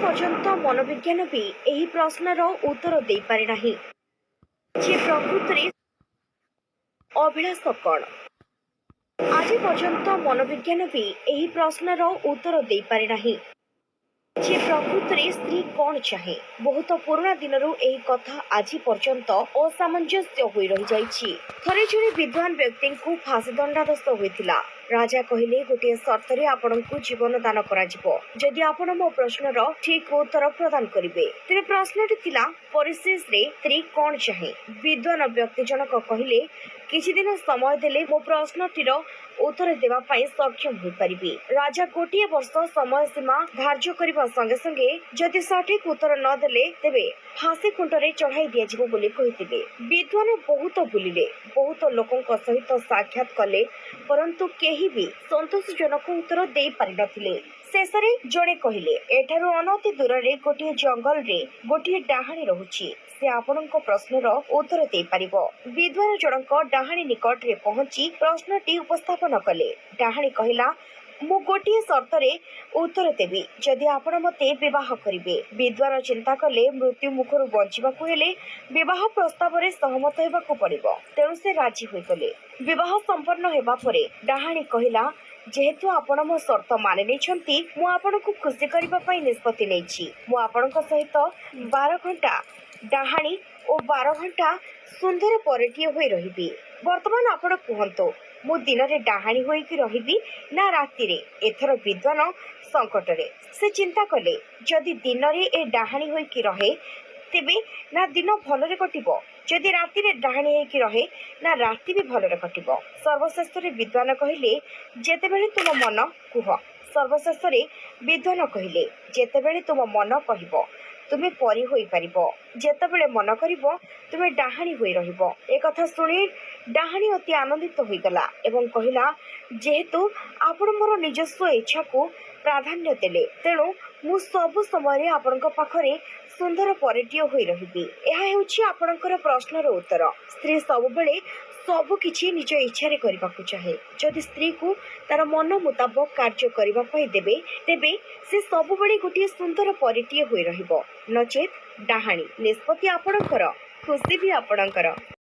ପର୍ଯ୍ୟନ୍ତ ମନୋବିଜ୍ଞାନ ବି ଏହି ପ୍ରଶ୍ନର ଉତ୍ତର ଦେଇପାରେ ନାହିଁ ଯେ ପ୍ରକୃତରେ ଅଭିଳାଷ କ'ଣ। ଆଜି ପର୍ଯ୍ୟନ୍ତ ମନୋବିଜ୍ଞାନ ବି ଏହି ପ୍ରଶ୍ନର ଉତ୍ତର ଦେଇପାରେ ନାହିଁ ଯେ ପ୍ରକୃତରେ ସ୍ତ୍ରୀ କ'ଣ ଚାହେଁ। ବହୁତ ପୁରୁଣା ଦିନରୁ ଏହି କଥା ଆଜି ପର୍ଯ୍ୟନ୍ତ ଅସାମଞ୍ଜସ୍ୟ ହୋଇ ରହିଯାଇଛି। ଥରେ ଜଣେ ବିଦ୍ୱାନ ବ୍ୟକ୍ତିଙ୍କୁ ଫାଶୀ ଦଣ୍ଡାଦେଶ ହୋଇଥିଲା। ରାଜା କହିଲେ, "ଗୋଟିଏ ସର୍ତ୍ତରେ ଆପଣଙ୍କୁ ଜୀବନ ଦାନ କରାଯିବ, ଯଦି ଆପଣ ମୋ ପ୍ରଶ୍ନର ଠିକ୍ ଉତ୍ତର ପ୍ରଦାନ କରିବେ।" ତେବେ ପ୍ରଶ୍ନଟି ଥିଲା, ପରିଶେଷରେ ସ୍ତ୍ରୀ କ'ଣ ଚାହେଁ? ବିଦ୍ୱାନ ବ୍ୟକ୍ତି ଜଣକ କହିଲେ, "କିଛି ଦିନ ସମୟ ଦେଲେ ମୋ ପ୍ରଶ୍ନଟିର ଉତ୍ତର ଦେବା ପାଇଁ ସକ୍ଷମ ହୋଇପାରିବି।" ରାଜା ଗୋଟିଏ ବର୍ଷ ସମୟ ସୀମା ଧାର୍ଯ୍ୟ କରିବା ସଙ୍ଗେ ସଙ୍ଗେ ଯଦି ସଠିକ ଉତ୍ତର ନ ଦେଲେ, ତେବେ ଫାଶୀ ଖୁଣ୍ଟରେ ଚଢାଇ ଦିଆଯିବ ବୋଲି କହିଥିଲେ। ବିଦ୍ୱାନ ବହୁତ ବୁଲିଲେ, ବହୁତ ଲୋକଙ୍କ ସହିତ ସାକ୍ଷାତ କଲେ, ପରନ୍ତୁ କେହି ବି ସନ୍ତୋଷଜନକ ଉତ୍ତର ଦେଇପାରିନଥିଲେ। ଶେଷରେ ଜଣେ କହିଲେ, "ଏଠାରୁ ଅନତି ଦୂରରେ ଗୋଟିଏ ଜଙ୍ଗଲରେ ଗୋଟିଏ ଡାହାଣୀ ରହୁଛି। ସେ ଆପଣଙ୍କ ପ୍ରଶ୍ନର ଉତ୍ତର ଦେଇପାରିବ।" ବିଦ୍ୱାନ ଜଣକ ଡାହାଣୀ ନିକଟରେ ପହଞ୍ଚି ପ୍ରଶ୍ନଟି ଉପସ୍ଥାପନ କଲେ। ଡାହାଣୀ କହିଲା, "ମୁଁ ଗୋଟିଏ ସର୍ତ୍ତରେ ଉତ୍ତର ଦେବି, ଯଦି ଆପଣ ମୋତେ ବିବାହ କରିବେ।" ବିଦ୍ୱାନ ଚିନ୍ତା କଲେ, ମୃତ୍ୟୁ ମୁଖରୁ ବଞ୍ଚିବାକୁ ହେଲେ ବିବାହ ପ୍ରସ୍ତାବରେ ସହମତ ହେବାକୁ ପଡ଼ିବ। ତେଣୁ ସେ ରାଜି ହୋଇଗଲେ। ବିବାହ ସମ୍ପନ୍ନ ହେବା ପରେ ଡାହାଣୀ କହିଲା, "ଯେହେତୁ ଆପଣ ମୋ ସର୍ତ୍ତ ମାନି ନେଇଛନ୍ତି, ମୁଁ ଆପଣଙ୍କୁ ଖୁସି କରିବା ପାଇଁ ନିଷ୍ପତ୍ତି ନେଇଛି। ମୁଁ ଆପଣଙ୍କ ସହିତ 12 ଘଣ୍ଟା ଡାହାଣୀ ଓ 12 ଘଣ୍ଟା ସୁନ୍ଦର ପରୀଟିଏ ହୋଇ ରହିବି। ବର୍ତ୍ତମାନ ଆପଣ କୁହନ୍ତୁ, ମୁଁ ଦିନରେ ଡାହାଣୀ ହୋଇକି ରହିବି ନା ରାତିରେ?" ଏଥର ବିଦ୍ୱାନ ସଙ୍କଟରେ। ସେ ଚିନ୍ତା କଲେ, ଯଦି ଦିନରେ ଏ ଡାହାଣୀ ହୋଇକି ରହେ, ତେବେ ନା ଦିନ ଭଲରେ କଟିବ, ଯଦି ରାତିରେ ଡାହାଣୀ ହେଇକି ରହେ, ନା ରାତି ବି ଭଲରେ କଟିବ। ସର୍ବଶେଷରେ ବିଦ୍ୱାନ କହିଲେ, "ଯେତେବେଳେ ତୁମ ମନ କୁହ।" ସର୍ବଶେଷରେ ବିଦ୍ୱାନ କହିଲେ, "ଯେତେବେଳେ ତୁମ ମନ କହିବ, ତୁମେ ପରୀ ହୋଇପାରିବ। ଯେତେବେଳେ ମନ କରିବ, ତୁମେ ଡାହାଣୀ ହୋଇ ରହିବ।" ଏକଥା ଶୁଣି ଡାହାଣୀ ଅତି ଆନନ୍ଦିତ ହୋଇଗଲା ଏବଂ କହିଲା, "ଯେହେତୁ ଆପଣ ମୋର ନିଜସ୍ୱ ଇଚ୍ଛାକୁ ପ୍ରାଧାନ୍ୟ ଦେଲେ, ତେଣୁ ମୁଁ ସବୁ ସମୟରେ ଆପଣଙ୍କ ପାଖରେ ସୁନ୍ଦର ପରୀଟିଏ ହୋଇ ରହିବି।" ଏହା ହେଉଛି ଆପଣଙ୍କର ପ୍ରଶ୍ନର ଉତ୍ତର। ସ୍ତ୍ରୀ ସବୁବେଳେ ସବୁ କିଛି ନିଜ ଇଚ୍ଛାରେ କରିବାକୁ ଚାହେଁ। ଯଦି ସ୍ତ୍ରୀକୁ ତାର ମନ ମୁତାବକ କାର୍ଯ୍ୟ କରିବା ପାଇଁ ଦେବେ, ତେବେ ସେ ସବୁବେଳେ ଗୋଟିଏ ସୁନ୍ଦର ପରୀଟିଏ ହୋଇ ରହିବ, ନଚେତ୍ ଡାହାଣୀ। ନିଷ୍ପତ୍ତି ଆପଣଙ୍କର, ଖୁସି ବି ଆପଣଙ୍କର।